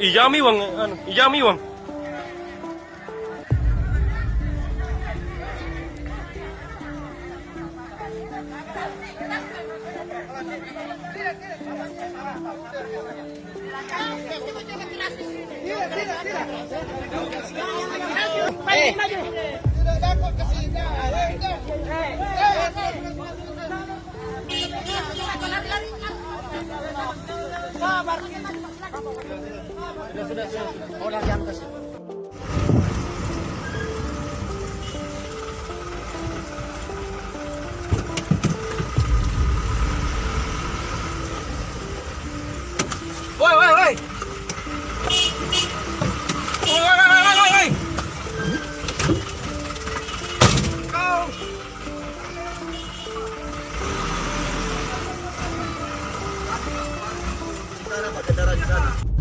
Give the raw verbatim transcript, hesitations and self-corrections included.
Ijami, Bang, anu, ijami, Bang. Sudah, sudah, sudah. Oh, lagi angkat sih. Woi, woi, woi. Woi, woi, woi, woi, woi, woi. Kau. Di sana, Pak, kendaraan di sana.